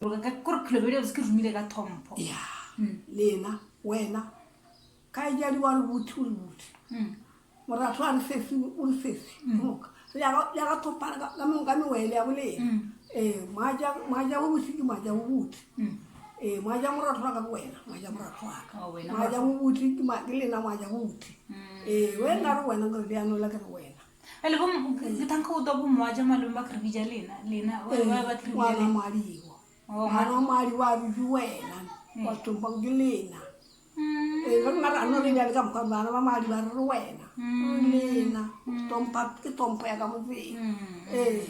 Kore kholobedi se ke romile ka thompho. Ya lena wena kgaetšadi wa re bothe o re bothe moratho a re sesi o re sesi ke moka re ya ka ya ka thomphana ka ka meng- ka mewele ya bolena ee moaja moaja bo botse ke moaja bo botse ee moaja moratho wa ka ke wena moaja moratho wa ka Oh, wena moaja bo botse ke ma- ke lena moaja bo botse ee wena re wena nkare leano la ke re wena Ele bo ke thanka o twa bo moaja malome ba krebija lena lena ba ba ba krebija ngwana lena. moadiwa Oh, ngwana moadiwa a bitse wena wa thompha ke lena ee re nna ra no re bjale ka mokgwa bana ba madi ba re re wena re lena thompha ke thompho ya ka motseng ee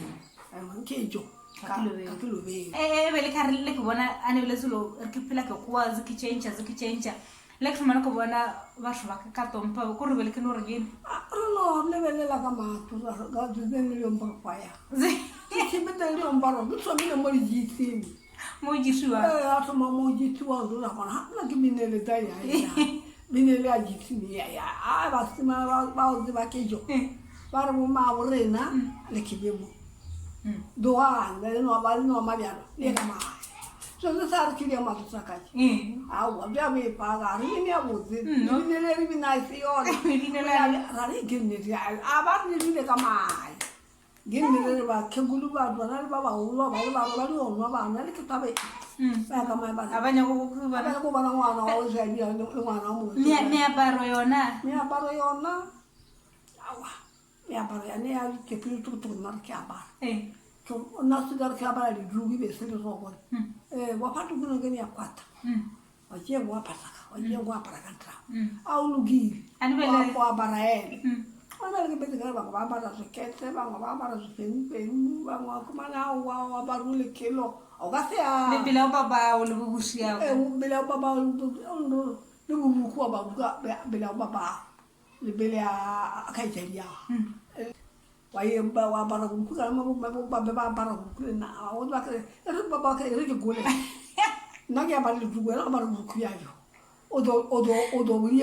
ke jo ka ka ke lobeng e be le ka re le ke bona a ne le selo re ke phela ke goa ze ke change ze ke change le ke thoma le go bona batho ba ka tompa ko re be le ke no re keng re no lebelela ka matho ka tsetseng le yomparo ya ke le yomparo ke thomile mo dijitseng mo jisiwa ee a thoma mo jisiwa o ra gona ha nna ke minele tsa ya ya minele ya jitseng ya ya a ba sima ba ba o tseba ke jo ba re bo ma bo rena le ke be mo doang le no ba le no ma bjalo le ka ma so se sa re ke di ma tsa ka aowa bja bepa ga re bine ya botse lebine le re bina e se yona ra re ke nnete a ba re lebile ka mae ke nnete re bakhekulu ba bona le ba bagolo ba bangwe ba ba di onwa ba nwa le ke tabe ba ya ka mae ba ba nyako go ba nyako bona ngwana wa o sa le ngwana wa mongwe meaparo yona meaparo yona aowa meaparo yane ya dikepele tokotoko nna re ke apara nna se ka re ke apara diduku be se le rokone um wa fa tokone ke ne ya kwata wa tšea go apara ka wa tšea go apara ka ntrago a o lokile wa apara ene o bjale ke betse ka bangwe ba apara sekete bangwe ba apara sefengfeng bangwe wa khumana wa wa apara o lekelo o ka se a mebele ya babao le bobusi ya mebele ya babao le bobuku wa babuka mebele ya babao le pele a kgaetšadi ya wa ye ba wa apara borukhu ka ba be ba apara borukhu le nna o tseba ke e re ba ba e re ke gole nna ke apara letuku wena o apara borukhu ya jo o do o do o do bo ye.